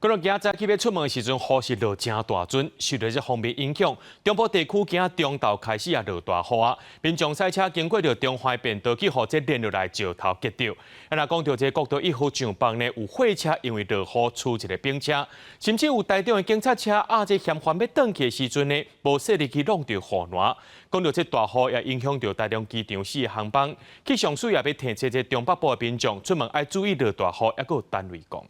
過落今早起欲出門的時陣，雨是落誠大陣，受著這方面影響，中部地區今中晝開始也落大雨啊！民眾駛車經過著中環便道去予這連落來石頭擊著。啊，若講著這國道1號上北呢，有貨車因為落雨出一个冰車，甚至有台中的警察車押這嫌犯欲轉去的時陣呢，無細膩去挵著雨欄。講著這大雨也影響著台中機場四个航班，氣象署也欲提醒這中北部的民眾出門愛注意落大雨，抑閣有等雷公。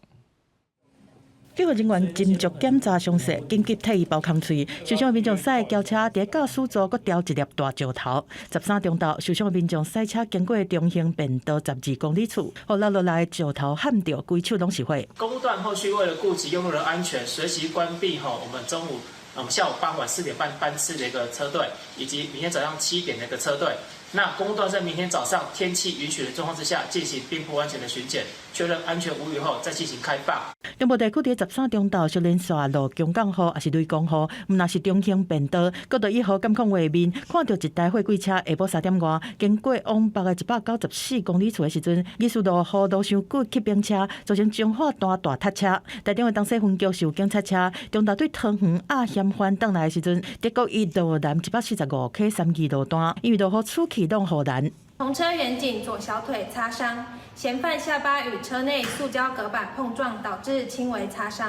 救護人員斟酌檢查傷勢，緊急替伊包空喙。受傷的民眾駛轎車佇駕駛座，閣掉一粒大石頭。13中晝，受傷的民眾駛車經過中興便道12公里處，予落落來石頭撼著，規手攏是血。公務段後續為了顧及用路人安全，隨即關閉吼，我們中午、我們下午傍晚4點半班次的一個車隊，以及明天早上7點的一個車隊。那公務段在明天早上天氣允許的狀況之下，進行邊坡安全的巡檢，確認安全無虞後，再進行開放。中部地區佇13中晝，小連續落強降雨，抑是雷公雨，毋但是中興便道，國道1號監控畫面，看著一台貨櫃車下晡3點外經過往北的194公里處的時陣，疑似落雨落傷久去冰車，造成彰化段大塞車。台中的東勢分局是有警察車，中晝對桃園押嫌犯轉來的時陣，德國一路南145 K 三義路段，因為落雨出去擋雨欄。同車員警左小腿擦傷，嫌犯下巴與車內塑膠隔板碰撞，導致輕微擦傷。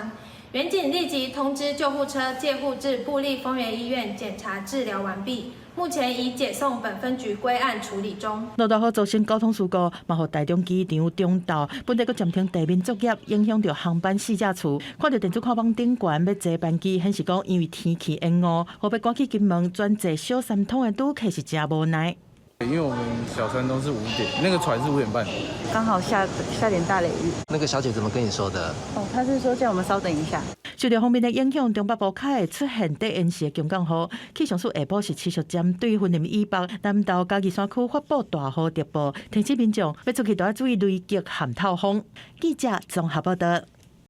員警立即通知救護車接護至部立豐原醫院檢查治療完畢，目前已解送本分局歸案處理中。落大雨造成交通事故，嘛予台中機場中晝本地閣暫停地面作業，影響著航班四架次。看著電子看板頂懸欲坐班機，顯示講因為天氣延誤，予欲趕去金門轉坐小三通的旅客是誠無奈。因為我們小三通是五點，那個船是5點半，剛好下下點大雷雨。那個小姐怎麼跟你說的？哦，她是說叫我們稍等一下。受著鋒面的影響，中北部較會出現短延時的強降雨。氣象署下晡是持續針對雲林以北、南投嘉義山區發布大雨特報，提醒民眾欲出去都愛注意雷擊和透風。記者綜合報道。